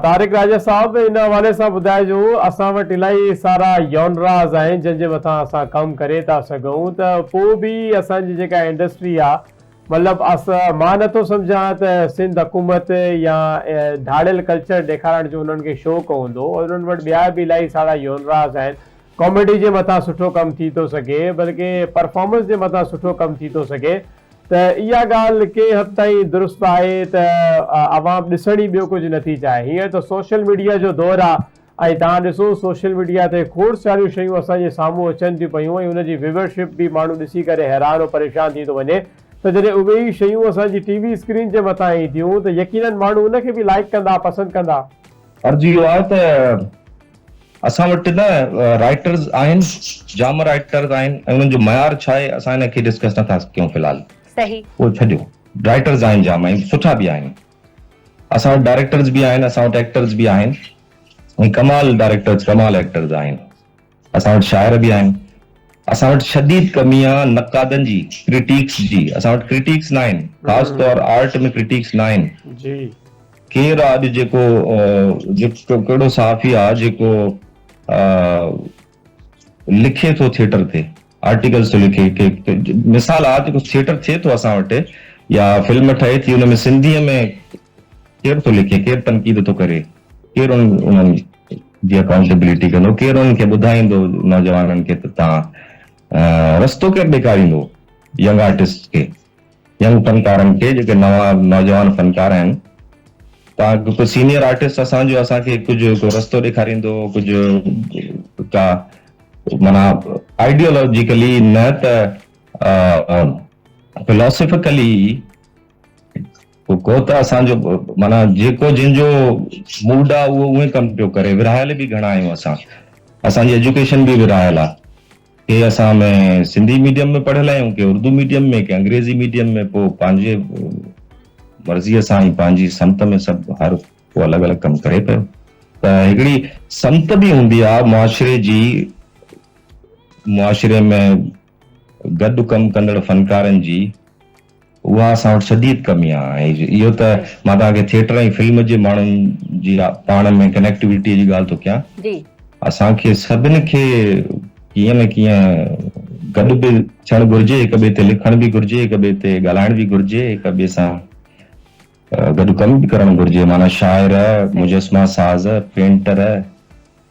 طارق راجا صاحب ان حوالي سان ٻڌائجو اسان وٽ الاهي سارا يونراز آهن جن جي مٿان اسان ڪم ڪري ٿا سگهون ته پو به اسان جي جيڪا انڊسٽري آ مطلب مان نٿو سمجهان ته سنڌ حڪومت يا ڌاڙيل ڪلچر ڏيکارڻ جو انهن کي شوق هوندو انهن وٽ ٻيا به الاهي سارا يونراز آهن ڪاميڊي جي مٿان سٺو ڪم ٿي ٿو سگهي بلڪه پرفارمنس جي مٿان سٺو ڪم ٿي ٿو سگهي ته اها ڳالهه ڪنهن حد تائين درست آهي ته عوام ڏسڻ ئي ٻيو ڪجهه نٿي چاهي. هينئر ته سوشل ميڊيا جو دور آهي ۽ توهان ڏسو سوشل ميڊيا تي کوڙ ساريون شيون اسان جي سامهون اچن ٿيون پيون ۽ ان جي ويورشپ به ماڻهو ڏسي ڪري حيران و پريشان ٿي ٿو وڃي ته جڏهن اهي ئي شيون اسان جي ٽي وي اسڪرين جي مٿان اينديون ته يقينن ماڻهو ان کي به لائيڪ ڪندا پسند ڪندا. عرض اهو آهي ته اسان وٽ نه رائيٽرز آهن جام رائيٽرز آهن ۽ انهن جو معيار ڇا آهي اسان ان کي ڊسڪس نٿا ڪيون في الحال صحيح اهو ڇڏيو رائيٽرز آهن جام ۽ سٺا به آهن اسان وٽ ڊائريڪٽرز به آهن اسان وٽ ايڪٽرز به آهن ۽ ڪمال ڊائريڪٽرز ڪمال ايڪٽرز آهن اسان وٽ شاعر به آهن اسان وٽ شديد ڪمي آ نقادن جي ڪرٽيڪس جي اسان وٽ ڪرٽيڪس نه آهن خاص طور آرٽ ۾ ڪرٽيڪس نه آهن جي ڪير آ اڄ جيڪو جيڪو ڪهڙو صحافي آ جيڪو لکي ٿو ٿيٽر تي آرٽيڪلز ٿو لکي مثال آ جيڪو ٿيٽر ٿئي ٿو اسان وٽ يا فلم ٺهي ٿي ان ۾ سنڌيء ۾ ڪير ٿو لکي ڪير تنقيد ٿو ڪري ڪير انهن جي اڪائونٽيبلٽي ڪندو ڪير انهن کي ٻڌائيندو نوجوانن کي ته تان رستو ڪير ڏيکاريندو ينگ آرٽسٽ کي ينگ فنڪارن کي جيڪي نوان نوجوان فنڪار آهن تان ڪو سينيئر آرٽسٽ اسان جو اسان کي ڪجهه ڪو رستو ڏيکاريندو ڪجهه ڪا معنيٰ آئيڊيولاجيڪلي نه ته فلاسفيڪلي ڪو ته اسان جو معنيٰ جيڪو جنهن جو موڊ آ اهو اونئي ڪم پيو ڪري ورهايل به گهڻا آهيون اسان اسان جي ايجوڪيشن به ورهايل آ ڪي اسان ۾ سنڌي ميڊيم ۾ پڙهيل آهيون ڪي اردو ميڊيم ۾ ڪي انگريزي ميڊيم ۾ پوء پنهنجي مرضيء سان ۽ پنهنجي سمت ۾ سڀ هر ڪو الڳ الڳ ڪم ڪري پيو ته هڪڙي سمت به هوندي آهي معاشري جي معاشري ۾ گڏ ڪم ڪندڙ فنڪارن جي اها اسان وٽ شديد ڪمي آهي ۽ اهو ته مان توهان کي ٿيٽر ۽ فلم جي ماڻهن جي پاڻ ۾ ڪنيڪٽيوٽي جي ڳالهه ٿو ڪيان. جي. اسان کي سڀن کي ڪيئن نه ڪيئن گڏ به ٿيڻ گهرجي، هڪ ٻئي تي لکڻ به گهرجي، هڪ ٻئي تي ڳالهائڻ به گهرجي، هڪ ٻئي سان گڏ ڪم به ڪرڻ گهرجي. معنيٰ شاعر، مجسما ساز، پينٽر،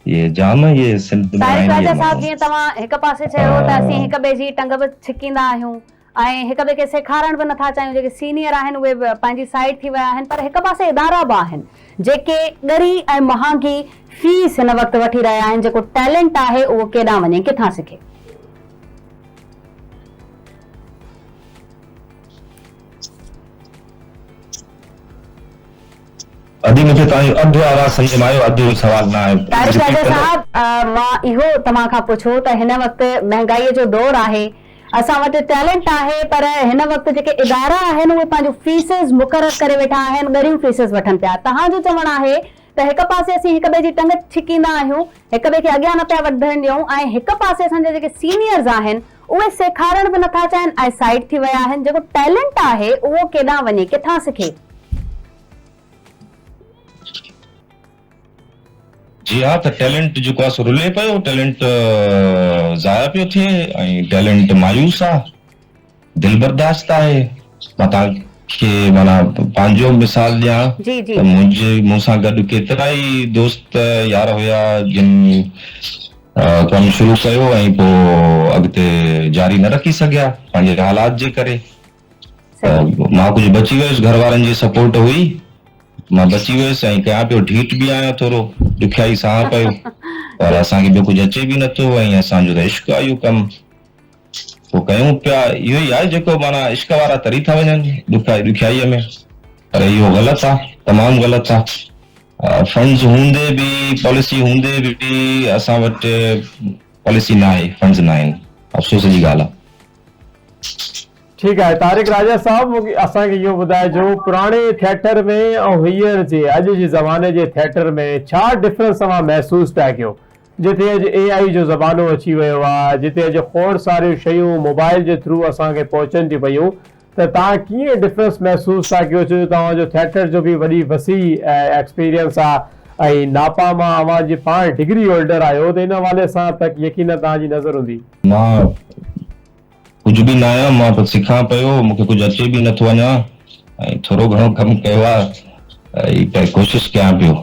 اهي جام اهي سنڌ ۾ طارق آهن اهي راجا صاحب ماڻهو. جيئن توهان هڪ پاسي چيو ته اسين هڪ ٻئي جي ٽنگ به ڇڪيندا آهيون ۽ هڪ ٻئي کي سيکارڻ به نٿا چاهيون جيڪي سينيئر آهن اهي به پنهنجي سائيڊ ٿي ويا آهن پر هڪ پاسي ادارا به آهن جيڪي ڳري ۽ مهانگي فيس هن وقت وٺي رهيا آهن جيڪو ٽيلنٽ آهي اهو ڪيڏانهن وڃي ڪٿان سکي. ادي مون کي توهان جو اڌ آواز سمجهه ۾ آيو اڌ سوال نه آيو طارق رپيٽ راجا ڪندو. صاحب مان اهو توهان کان پڇيو ته هن وقت مهنگائي جو دور آهي اسان وٽ ٽيلنٽ آهي پر هن وقت جيڪي ادارا آهن اهي پنهنجون فيسز مقرر ڪري ويٺا آهن ڳريون فيسز وٺن پيا توهان جو چوڻ آهي ته هڪ پاسي اسين هڪ ٻئي جي ٽنگ ڇڪيندا آهيون هڪ ٻئي کي اڳيان نه پيا وڌڻ ڏيون ۽ هڪ پاسي اسان جا جيڪي سينيئرز آهن اهي سيکارڻ به نٿا چاهين ۽ سائيڊ ٿي ويا آهن جيڪو ٽيلنٽ آهي اهو ڪيڏانهن وڃي ڪٿان سکي. جي ها ته ٽيلنٽ جيڪو آ سو رلي پيو ٽيلنٽ ضايع پيو ٿئي ۽ ٽيلنٽ مايوس آ دل برداشت آهي مان توهان کي معنيٰ پنهنجو مثال ڏيان جي جي ته منهنجي مون سان گڏ ڪيترا ئي دوست يار هيا جن ڪم شروع ڪيو ۽ پوء اڳتي جاري نه رکي سگهيا پنهنجي حالات جي ڪري ته مان ڪجهه بچي ويس گهر وارن جي سپورٽ هئي مان بچي ويس ۽ ڪيان پيو ڍيٺ به آهيان ٿورو ڏکيائي سهان پيو پر اسان کي ٻيو ڪجهه اچي به نٿو ۽ اسان جو ته عشق آهي اهو ڪم پوء ڪيون پيا اهو ئي آهي جيڪو معنيٰ عشق وارا تري ٿا وڃن ڏکيائي ڏکيائيء ۾ پر اهو غلط آهي تمام غلط آهي فنڊز هوندي به پاليسي هوندي به اسان وٽ پاليسي ناهي فنڊز ناهن افسوس جي ڳالهه آهي. ٺيڪ آهي طارق راجا صاحب مونکي اسان کي اهو ٻڌائجو پراڻي ٿيٽر ۾ ۽ هينئر جي اڄ جي زماني جي ٿيٽر ۾ ڇا ڊفرنس اوهان محسوس پيا ڪيو جتي اڄ اي آئي جو زمانو اچي ويو آهي جتي اڄ کوڙ ساريون شيون موبائل جي ٿرو اسان کي پهچن ٿيون پيون ته توهان ڪيئن ڊفرنس محسوس ٿا ڪيو ڇو جو توهان جو ٿيٽر جو به وڏي وسيع ايڪسپيرينس آهي. ۽ ناپا مان اوهان جي پاڻ ڊگري هولڊر آهيو ته ان حوالي سان ته يقينن توهان جي نظر هوندي. مان ڪجهه به نه آهيان، مان ته سکان پيو، مون کي ڪجهه اچي به نٿو اڃا ۽ ٿورو گهڻو ڪم ڪيو آهي ۽ ڪوشش ڪيان پيو.